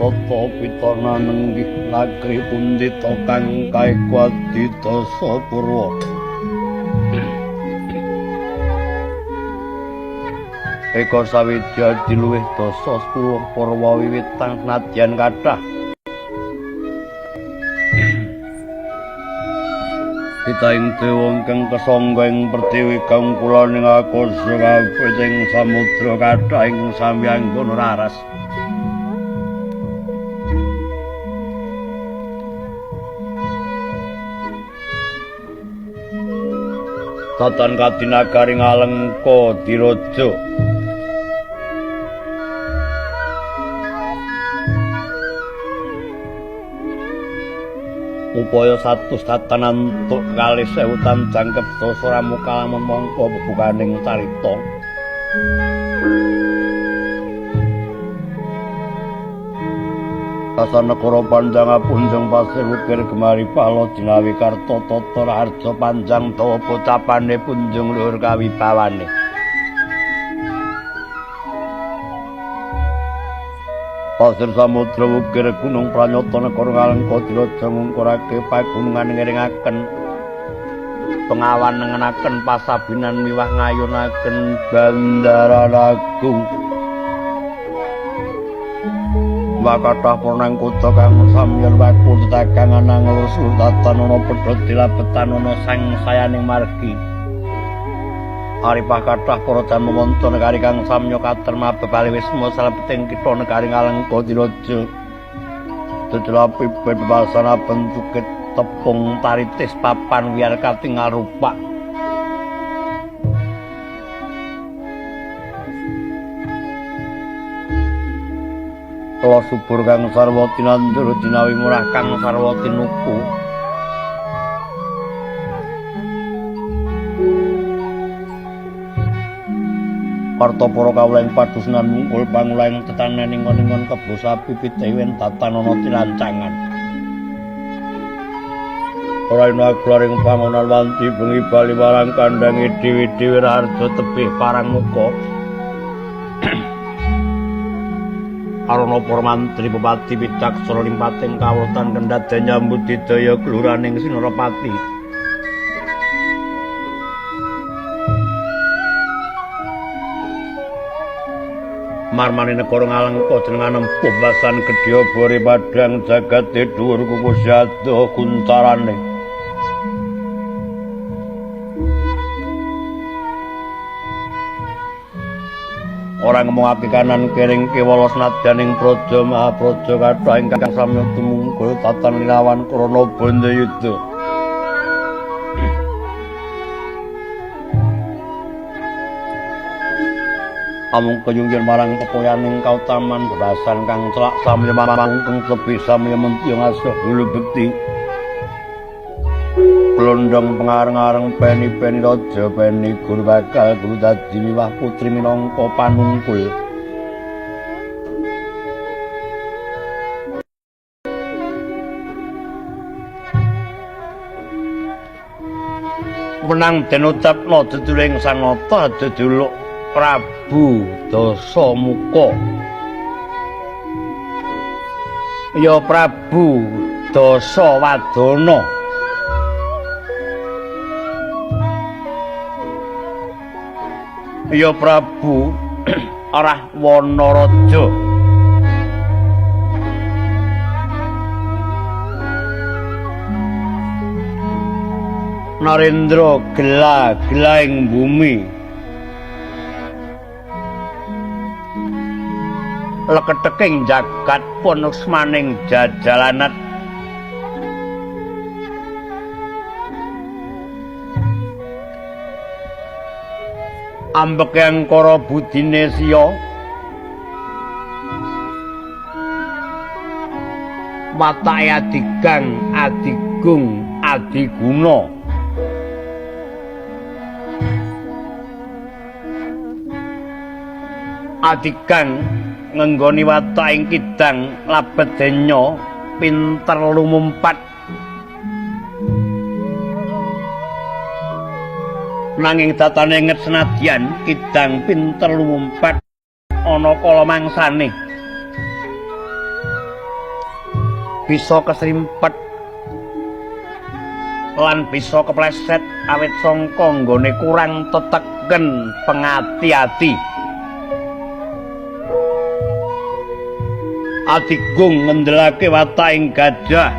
tata pitana nenggih nagri pundita kang kaikwadi dasa purwa. Eka sawidya diluwih dasa 10 purwa wiwitan senadyan kathah. Pitaing dewa ingkang kesangga ing pertiwi kang kula ning akasa kabeh ing samudra kathah ing samyanggon raras. Tatan kadinagari Ngalengka diraja. Upaya 100 tatan antuk kalih sewu tan jangkep dasa ramuka lamun mongko bebukaning carita. Tata negara panjang punjung pasir ukir gemari pala jinawi karta tata raharja panjang dawa pocapane punjung luhur kawibawane. Pasir samudra ukir gunung pranyata negara Ngalengka diraja ngungkurake pagunungan ngiringaken pengawan nengenaken pasabinan miwah ngayunaken bandaran agung. Wakathah purnang kutha kang samyan waku tetakangan anglus tatan ana pedhot dilabetan ana sang sayaning margi. Aripah kathah para jamanca negari kang samya katerma bebali wisma salebeting kitha negari Ngalengka diraja. Jejelapi bebasana bentuke tepung taritis papan wiyar katingal rupak. Kala subur kang sarwa tinandur jinawi murah kang sarwa tinuku. Parta para kawula ing padusunan mungkul pangulaing tetanen ingon-ingon kebo sapi pitewen tatan ana tilancangan. Ora ina aglaring pangonan wanci bengi bali marang kandhange dhewe-dhewe raharja tebih parang muka. Arana para mantri bupati wicaksana limpating kawrutan kendhadan nyambut didaya keluraning Sinarapati. Marmane negara Ngalengka jenengan empuh basan gedhe bore padhang jagate dhuwur kukus adoh kuncarane. Ora ngomongake kanan kering kewala senadyan ing praja mahapraja kathah ingkang samya tumungkul tatan linawan krana bandayuda. Amung kayungyan marang pepoyaning kautaman bebasan kang celak samya mangkeng tebih samya mentya ngasuh bulu bekti. Glondong pengareng-areng peni-peni raja peni guru bakal guru dadi miwah putri minangka panungkul. Menang den ucapna jejuling Sanata jejuluk Prabu Dasamuka. Ya Prabu Dasawadana. Ya Prabu Rahwanaraja. Narendra gela gelaing bumi. Leketeking jagat punusmaning jajalanat. Ambeke angkara budine siya watake adigang adigung adiguna. Adigang ngenggoni watak ing kidang labet denya pinter lumumpat. Nanging tatane nget senadyan kidang pinter lumumpat ana kala mangsane. Bisa kesrimpet lan bisa kepleset awit sangka nggone kurang teteken pengati-ati. Adigung ngendelake wataking gajah.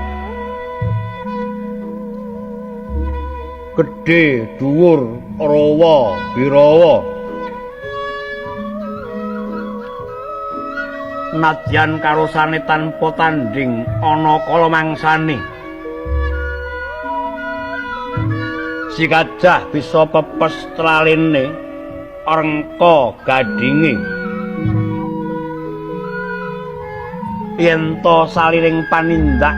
Gedhe, dhuwur, rawa, birawa. Nadyan karosane tanpa tanding ana kala mangsane. Si gajah bisa pepes tlalene rengka gadinge. Yen to saliring panindak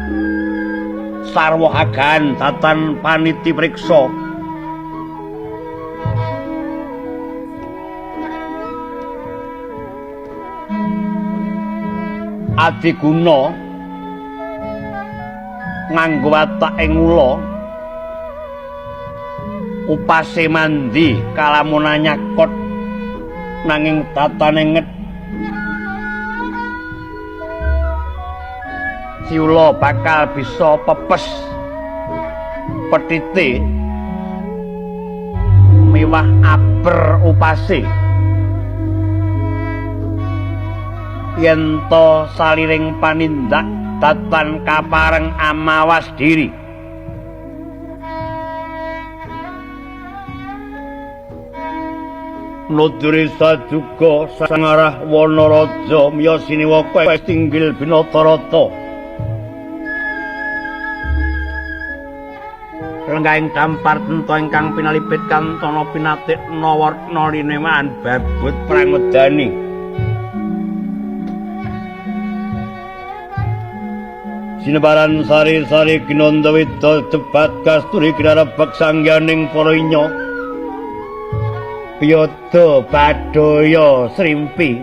sarwa agan datan paniti priksa. Adiguna nganggo watak ing ula, upase mandi kalamuna nyakot nanging tatane nget. Si ula bakal bisa pepes petite miwah aber upase. Yen to saliring panindak datan kapareng amawas diri. Nuduri sajuga sangarah Wanaraja miyosiniwaka tinggil Binatarata. Lenggahing dampar tenta ingkang pinalipit kantana pinatik nawarna lineman babut perang wedani. Sinebaran sari-sari ginandawida debat kasturi ginarebek sangyaning para inya. Piyada badaya srimpi.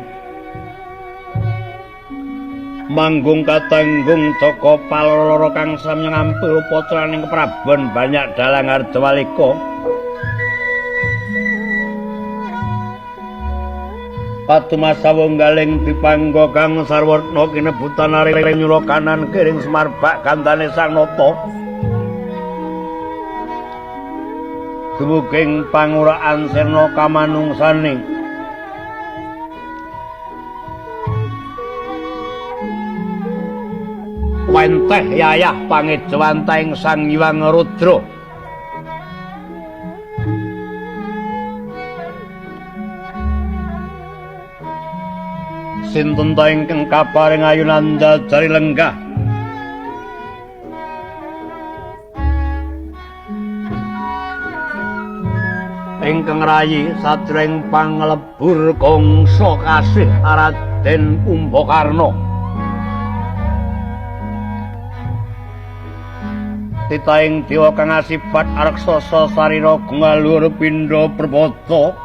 Manggung katanggung caka paloro kang samya ngampil putraning keprabon banyak dalang Ardawalika. Patumasa wonggaling dipangga kang sarwarna kinebutan aring nyula kanan kiring semarbak gandane Sang Nata. Dumuging panguraan sirna kamanungsane. Wenteh yayah pangejewantahing Sang Hyang Rudra. Sinten ta ingkang kaparing ayunanda jari lenggah? Ingkang rayi sajroning panglebur gongso kasih Raden Kumbakarna. Titahing dewa kang asipat raksasa sarira gungalur pindha perbata.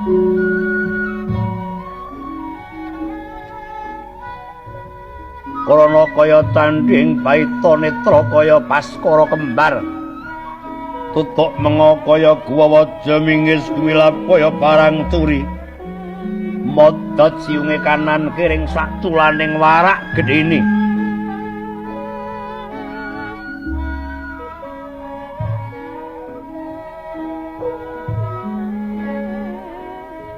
Karana kaya tandhing baita netra kaya baskara kembar. Tutuk menga kaya guwa waja mingis gumilap kaya parang turi. Modot siunge kanan kiring sak tulaning warak gedhene.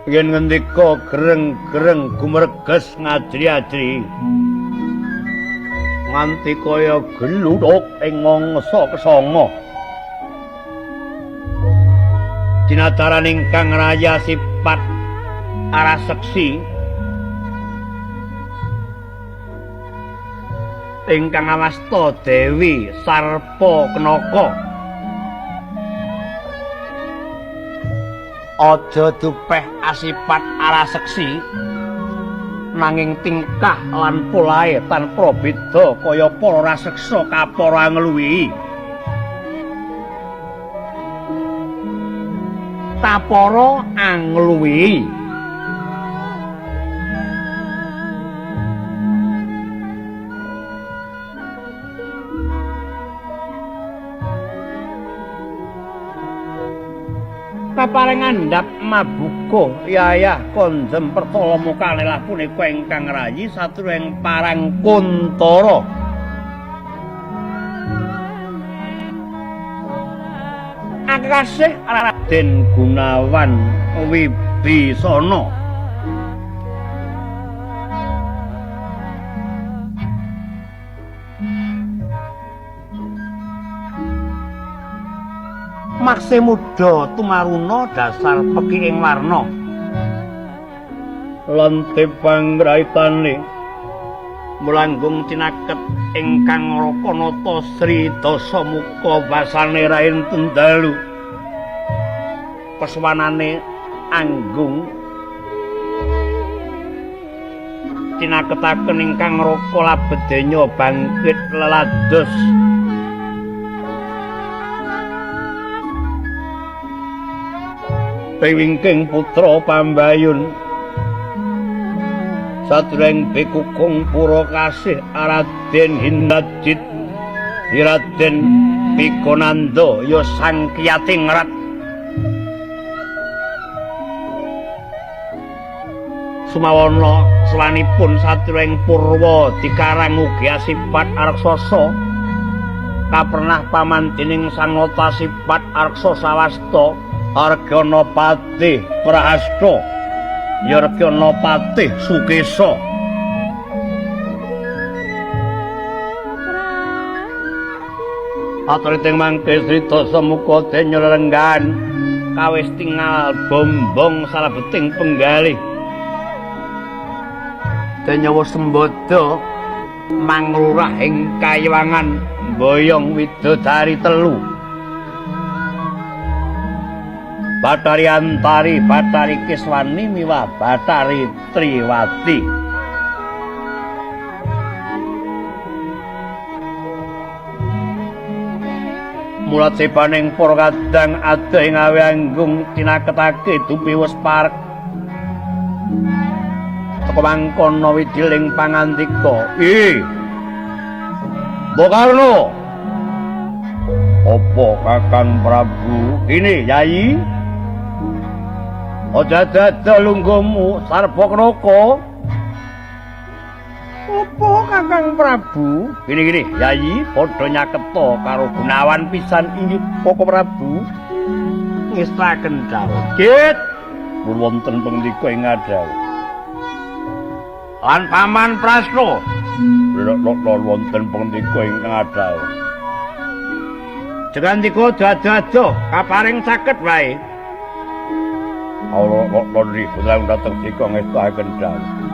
Yen ngendika gereng-gereng gumreges ngajri-ajri nganti kaya gludhuk ing mangsa kesanga. Dinataran ingkang raya sipat araseksi ingkang awasta Dewi Sarpa Kenaka. Aja dupeh asipat araseksi nanging tingkah lan polahe tanpa beda kaya para raseksa kapara ngluwihi. Kapara angluwihi. Kaparing ngandhap mabuka yayah konjem pertala mukane lah punika ingkang rayi satru ing parang kuntara. Kekasih Raden Gunawan Wibisana. Makse muda tumaruna dasar pekiing warna. Lonte pangraitane mulanggung cinaket ingkang Rakanata Sri Dasamuka basane rainten dalu. Peswanane anggung cinaketaken ingkang Raka labedenya bangkit lelados. Wingking putra pambayun sadureng bekukung pura kasih Raden Hindajit Raden Pikonanda ya Sang Kiyatingrat. Sumawana selanipun sadureng purwa dikarang ugi asipat Raksasa kapernah paman dening Sang Nata Sipat Raksa Sawasta Argana Patih Prahasta Yargana Patih Sukesa. Atur ing mangke Sri Dasamuka denya lelenggan kawis tingal bombong salebeting penggalih. Denya sembada manglurah ing kayiwangan mboyong widodari telu. Bathari Antari, Bathari Kiswani miwah Bathari Triwati. Mulat sepaning para kadang adoh ing awe anggung tinaketake dupi wis parek. Teka mangkono widiling pangandika. Ih. Bokarno. Apa Kakang Prabu? Ini Yai. Aja dadak lungguhmu Sarbaknaka. Apa Kakang Prabu? Gini-gini, Yayi padha nyaketa karo Gunawan pisan inggih Koko Prabu. Ngestaken dawuh. Git, wonten pangndika ing ngadhawuh. Lan Paman Prasno. Lha wonten pangndika ing ngadhawuh. Jegandika ado-ado kaparing caket wae. Allah lor ribu tahun datang dika ngestaken dawuh.